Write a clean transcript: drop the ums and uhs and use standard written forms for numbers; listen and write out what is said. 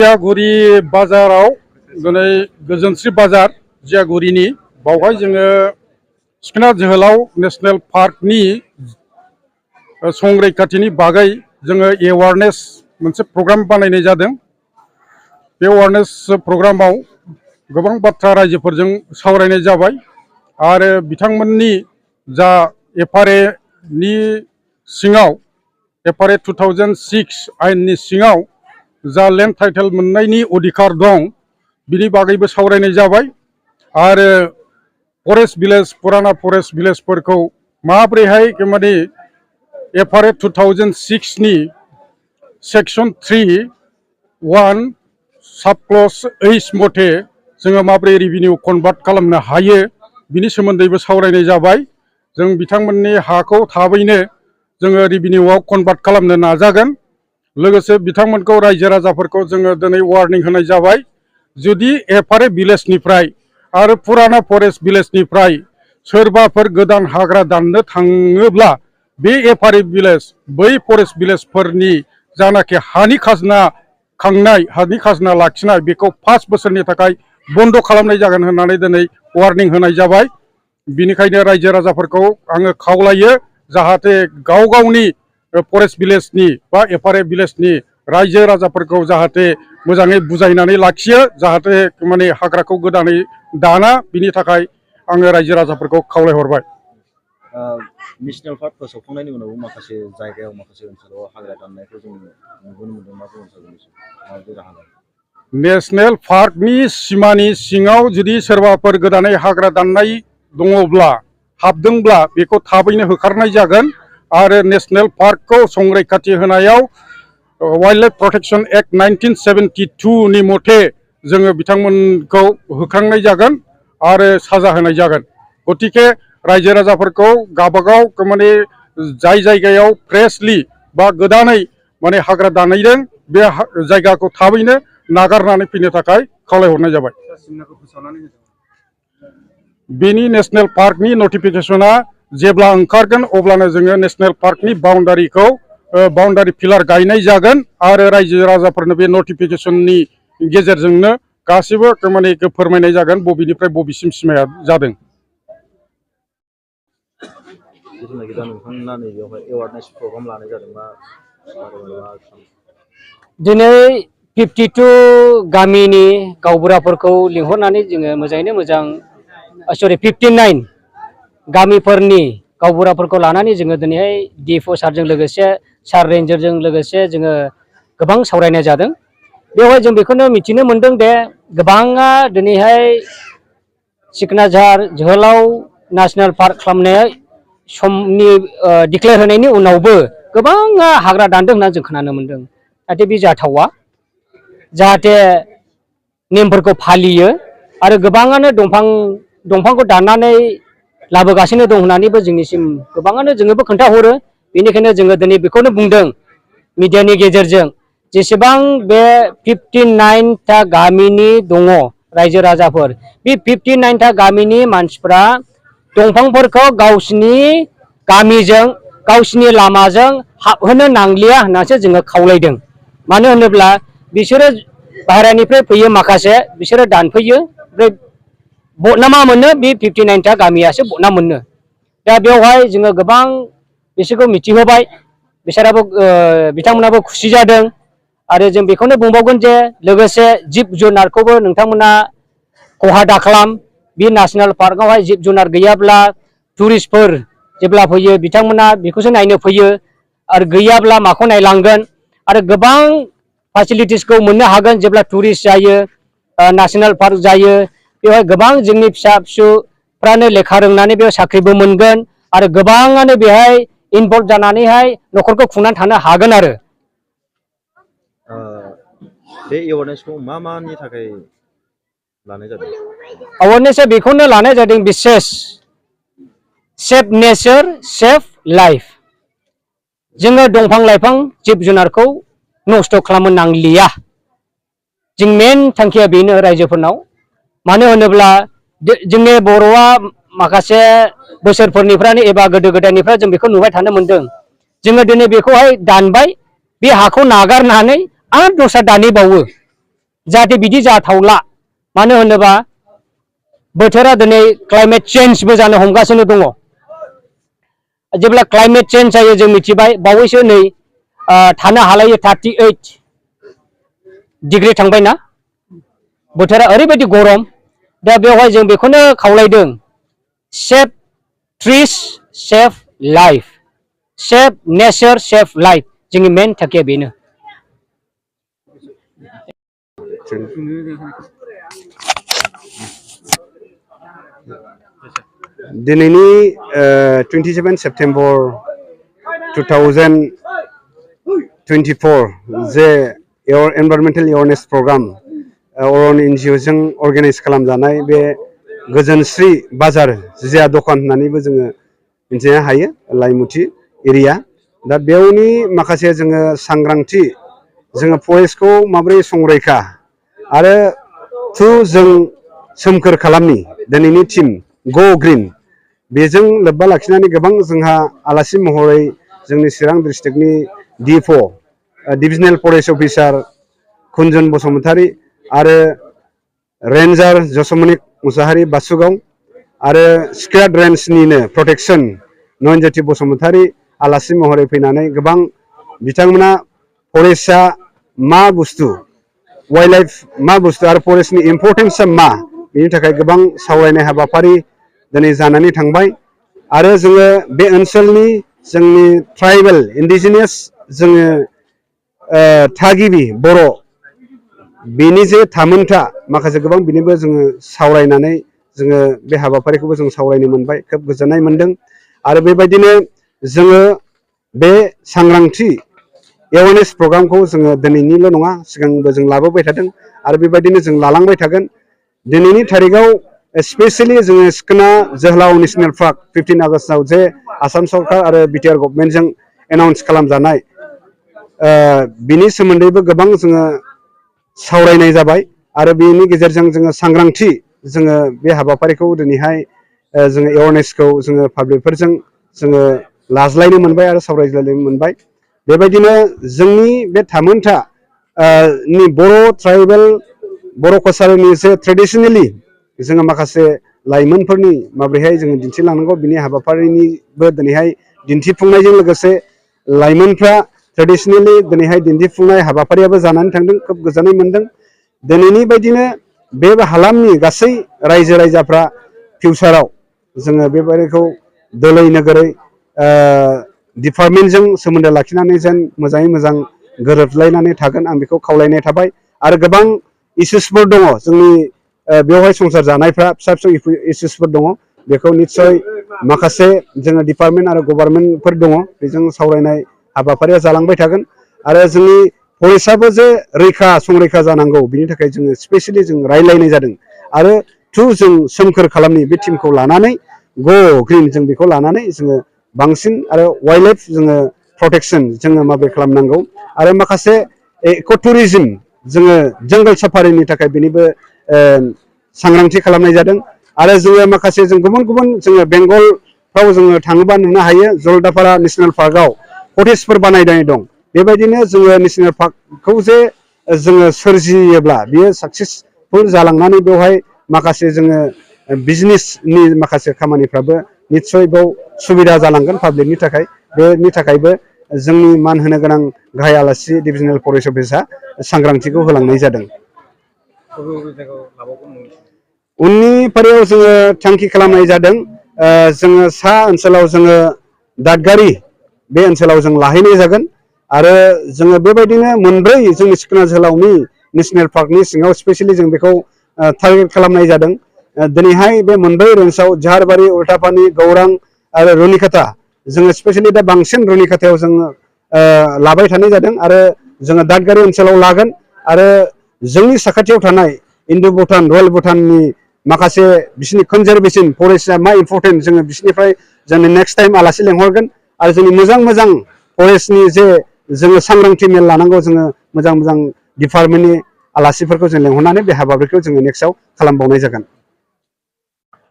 जियागुरि बाजाराव दिनै गोजोनस्रि बाजार जियागुरिनि बावहाय जोङो सिखोना जोहोलाव नेशनेल पार्कनि संरैखाथिनि बागै जोङो एवारनेस मोनसे प्रग्राम बानायनाय जादों। बे एवारनेस प्रग्रामाव गोबां बाथ्रा रायजोफोरजों सावरायनाय जाबाय आरो बिथांमोननि जा एफआरए नि सिङाव एफआरए 2006 आयेननि सिङाव जा लेन्ड टाइटेल मोननायनि अधिकार दं बिनि बागैबो सावरायनाय जाबाय आरो फरेस्ट भिलेज पुराना फरेस्ट भिलेजफोरखौ माब्रैहाय माने एफआरए 2006 नि सेक्सन 3(1) सब क्लज एइच मथे जोङो माब्रै रेभिनिउ कनभार्ट खालामनो हायो बिनि सोमोन्दैबो सावरायनाय जाबाय। जों बिथांमोननि हाखौ थाबैनो जोङो रेभिनिउआव कनभार्ट खालामनो नाजागोन। लोगोसे बिथांमोनखौ रायजो राजाफोरखौ जोङो दिनै वार्निं होनाय जाबाय, जुदि एफआरए भिलेजनिफ्राय आरो पुराना फरेस्ट भिलेजनिफ्राय सोरबाफोर गोदान हाग्रा दाननो थाङोब्ला बे एफआरए भिलेज बै फरेस्ट भिलेजफोरनि जानाखि हानि खाजोना खांनाय हानि खाजोना लाखिनाय बेखौ 5 बोसोरनि थाखाय बन्द खालामनाय जागोन होननानै दिनै वार्निं होनाय जाबाय। बिनिखायनो रायजो राजाफोरखौ आङो खावलायो जाहाथे गाव गावनि फरेस्ट भिलेजनि बा एफआरए भिलेजनि रायजो राजाफोरखौ जाहाथे मोजाङै बुजायनानै लाखियो, जाहाथे माने हाग्राखौ गोदानै दाना, बिनि थाखाय आङो रायजो राजाफोरखौ खावलायहरबाय। नेशनेल पार्क फोसावखांनायनि उनावबो माखासे जायगायाव माखासे ओनसोलाव हाग्रा दाननायखौ जों नुबोनो मोनदों। मा बुंनो सानो? नेशनेल पार्कनि सिमानि सिङाव जुदि सोरबाफोर गोदानै हाग्रा दाननाय दङब्ला हाबदोंब्ला बेखौ थाबैनो होखारनाय जागोन आरो नेशनेल पार्कखौ संरैखाथि होनायाव वाइल्ड लाइफ प्रोटेक्शन एक्ट 1972 नि मथे जोङो बिथांमोनखौ होखारनाय जागोन आरो साजा होनाय जागोन। गतिके रायजो राजाफोरखौ गावबागाव माने जाय जायगायाव फ्रेशलि बा गोदानै माने हाग्रा दानहैदों बे जायगाखौ थाबैनो नागारनानै फैनो थाखाय खावलायहरनाय जाबाय। बेनि नेशनेल पार्कनि नटिफिकेशना जेब्ला ओंखारगोन अब्लानो जोङो नेशनेल पार्कनि बाउन्डारिखौ बाउन्डारि पिलार गायनाय जागोन आरो रायजो राजाफोरनो बे नटिफिकेशननि गेजेरजोंनो गासिबो माने फोरमायनाय जागोन बबेनिफ्राय बबेसिम सिमाया जादों। दिनै 52 गामिनि गावबुराफोरखौ लिंहरनानै जोङो मोजाङैनो मोजां 59 गामिफोरनि गावबुराफोरखौ लानानै जोङो दिनैहाय डिएफअ सारजों लोगोसे सार रेन्जारजों लोगोसे जोङो गोबां सावरायनाय जादों। बेवहाय जों बेखौनो मिथिनो मोनदों दे गोबाङा दिनैहाय सिखोना जोहोलाव नेशनेल पार्क खालामनाय समनि डिक्लेयार होनायनि उनावबो गोबाङा हाग्रा दानदों होनना जों खोनानो मोनदों। नाथाय बे जाथावा, जाहाथे नेमफोरखौ फालियो आरो गोबाङानो दंफांखौ दाननानै लाबोगासिनो दं होननानैबो जोंनिसिम गोबाङानो जोङोबो खोन्थाहरो। बेनिखायनो जोङो दिनै बेखौनो बुंदों मिडियानि गेजेरजों, जेसेबां बे 59 गामिनि दङ रायजो राजाफोर, बे 59 गामिनि मानसिफ्रा दंफांफोरखौ गावसिनि गामिजों गावसिनि लामाजों हाबहोनो नांलिया होननासो जोङो खावलायदों। मानो होनोब्ला बिसोरो बाहेरानिफ्राय फैयो, माखासे बिसोरो दानफैयो, ओमफ्राय बदनामा मोनो, बे 59 गामियासो बदनाम मोनो। दा बेवहाय जोङो गोबां बिसोरखौ मिथिहोबाय, बिथांमोनाबो खुसि जादों आरो जों बेखौनो बुंबावगोन जे लोगोसे जिब जुनारखौबो नोंथांमोना खहा दाखालाम। बे नेशनेल पार्कआवहाय जिब जुनार गैयाब्ला टुरिस्टफोर जेब्ला फैयो बिथांमोना बेखौसो नायनो फैयो आरो गैयाब्ला माखौ नायलांगोन आरो गोबां फेसिलिटिसखौ मोननो हागोन जेब्ला टुरिस्ट जायो, नेशनेल पार्क जायो। बेवहाय गोबां जोंनि फिसा फिसौफ्रानो लेखा रोंनानै बेयाव साख्रिबो मोनगोन आरो गोबाङानो बेहाय इनभल्भ जानानैहाय न'खरखौ खुंनानै थानो हागोन। आरो बे एवारनेसखौ मानि थाखाय लानाय जादों? एवारनेसआ बेखौनो लानाय जादों, बिसेस सेफ नेचार सेफ लाइफ। जोङो दंफां लाइफां जिब जुनारखौ नस्थ' खालामनो नांलिया। जों मेन थांखिया बेनो रायजोफोरनाव। मानो होनोब्ला जोंनि बर'आ माखासे बोसोरफोरनिफ्रायनो एबा गोदो गोदायनिफ्राय जों बेखौ नुबाय थानो मोनदों। जोङो दिनै बेखौहाय दानबाय, बे हाखौ नागारनानै आरो दस्रा दानहैबावो। जाहाथे बिदि जाथावला मानो होनोबा बोथोरा दिनै क्लाइमेट चेन्जबो जानो हमगासिनो दङ जेब्ला क्लाइमेट चेन्ज जायो जों मिथिबाय बावैसो नै थानो हालायै 38 डिग्री थांबायना बोथोरा ओरैबायदि गरम दा बेवहाय जों बेखौनो खावलायदों सेफ ट्रिस सेफ लाइफ सेफ नेचार सेफ लाइफ जोंनि मेन थांखिया बेनो दिनैनि 27 सेप्टेम्बर 2024 जे एनभायरनमेन्टेल एवारनेस प्रग्राम अरन एनजिअ जों अर्गानाइज खालामजानाय बे गोजोनस्रि बाजार जिया दखान होननानैबो जोङो मिथिनो हायो लाइमुथि एरिया दा बेयावनि माखासे जोङो सांग्रांथि जोङो फरेस्टखौ माबोरै संरैखा आरो जों सोमखोर खालामनि दिनैनि टीम गो ग्रीन बेजों लोब्बा लाखिनानै गोबां जोंहा आलासि महरै जोंनि चिरां डिस्ट्रिक्टनि डिएफअ डिभिजनेल फरेस्ट अफिसार कुन्जन बसुमतारी आरो रेन्जार जसमनिक मुसाहारि बासुगाव आरो स्क्वाड रेन्जनिनो प्रोटेक्शन नयनज्योति बसुमतारी आलासि महरै फैनानै गोबां बिथांमोना फरेस्टआ मा बुस्थु वाइल्ड लाइफ मा बुस्थु आरो फरेस्टनि इम्पर्टेन्सआ मा बेनि थाखाय गोबां सावरायनाय हाबाफारि दिनै जानानै थांबाय आरो जोङो बे ओनसोलनि जोंनि ट्राइबेल इन्डिजिनियास जोङो थागिबि बर' बेनि जे थामोनथा माखासे गोबां बिनिबो जोङो सावरायनानै जोङो बे हाबाफारिखौबो जों सावरायनो मोनबाय खोब गोजोननाय मोनदों आरो बेबायदिनो जोङो बे सांग्रांथि एवारनेस प्रग्रामखौ जोङो दिनैनिल' नङा सिगांबो जों लाबोबाय थादों आरो बेबायदिनो जों लालांबाय थागोन दिनैनि थारिखआव स्पेशली जोङो सिखोना जोहोलाव नेशनेल पार्क 15 आगस्टआव जे आसाम सरकार आरो बिटिआर गभर्नमेन्टजों एनाउन्स खालामजानाय बिनि सोमोन्दैबो गोबां जोङो सावरायनाय जाबाय आरो बेनि गेजेरजों जोङो सांग्रांथि जोङो बे हाबाफारिखौ दिनैहाय जोङो एवारनेसखौ जोङो पाब्लिकफोरजों जोङो लाज्लायनो मोनबाय आरो सावरायज्लायनो मोनबाय बेबायदिनो जोंनि बे थामोनथा नि बर' ट्राइबेल बर' कसारिनि जे ट्रेडिशनेलि जोङो माखासे लाइमोनफोरनि माबोरैहाय जोङो दिन्थिलांनांगौ बिनि हाबाफारिनिबो दिनैहाय दिन्थिफुंनायजों लोगोसे लाइमोनफ्रा ट्रेडिशनेलि दिनैहाय दिन्थिफुंनाय हाबाफारियाबो जानानै थांदों खोब गोजोननाय मोनदों दिनैनि बायदिनो बे हालामनि गासै रायजो राजाफ्रा फिउचाराव जोङो बेबायदिखौ दोलै नोगोरै डिपार्टमेन्टजों सोमोन्दो लाखिनानै जेन मोजाङै मोजां गोरोबलायनानै थागोन आं बेखौ खावलायनाय थाबाय आरो गोबां इस्युसफोर दङ जोंनि बेवहाय संसार जानायफ्रा फिसा फिसौ इस्युसफोर दङ बेखौ निस्सय माखासे जोङो डिपार्टमेन्ट आरो गभर्नमेन्टफोर दङ बेजों सावरायनाय हाबाफारिया जालांबाय थागोन आरो जोंनि फरेस्टआबो जे संरैखा जानांगौ बिनि थाखाय जोङो स्पेसियेलि जों रायलायनाय जादों आरो जों सोमखोर खालामनि बे टीमखौ लानानै गो ग्रीन जों बेखौ लानानै जोङो बांसिन आरो वाइल्ड लाइफ जोङो प्रटेक्शन जोङो माबोरै खालामनांगौ आरो माखासे इक' टुरिज्म जोङो जंगल साफारिनि थाखाय बेनिबो सांग्रांथि खालामनाय जादों आरो जोङो माखासे जों गुबुन गुबुन जोङो बेंगलफ्राव जोङो थाङोबा नुनो हायो जलदापारा नेशनेल पार्कआव कटेजफोर बानायनाय दं बेबायदिनो जोङो नेशनेल पार्कखौ जे जोङो सोरजियोब्ला बियो साक्सेसफुल जालांनानै बेवहाय माखासे जोङो बिजनेसनि माखासे खामानिफ्राबो निस्सय बेयाव सुबिदा जालांगोन पाब्लिकनि थाखाय बेनि थाखायबो जोंनि मान होनो गोनां गाहाय आलासि डिभिजनेल फरेस्ट अफिसा सांग्रांथिखौ होलांनाय जादों उननि फारियाव जोङो थांखि खालामनाय जादों जोङो सा ओनसोलाव जोङो दादगारि बे ओनसोलाव जों लाहैनाय जागोन आरो जोङो बेबायदिनो मोनब्रै जोंनि सिखोना जोहोलावनि नेशनेल पार्कनि सिङाव स्पेसियेलि जों बेखौ टारगेट खालामनाय जादों दिनैहाय बे मोनब्रै रेन्जआव झारबारि उल्टापानि गौरां आरो रुनिकाटा जोङो स्पेसियेलि दा बांसिन रुनिकाटायाव जोङो लाबाय थानाय जादों आरो जोङो दादगारि ओनसोलाव लागोन आरो जोंनि साखाथियाव थानाय इन्दो भुटान रयेल भुटाननि माखासे बिसिनि कनजारभेशन फरेस्टआ मा इम्पर्टेन्ट जोङो बिसिनिफ्राय जोङो नेक्स्ट टाइम आलासि लेंहरगोन आरो जोंनि मोजां मोजां फरेस्टनि जे जोङो सांग्रांथि मेल लानांगौ जोङो मोजां मोजां डिपार्टमेन्टनि आलासिफोरखौ जों लेंहरनानै बे हाबाफारिखौ जोङो नेक्स्टआव खालामबावनाय जागोन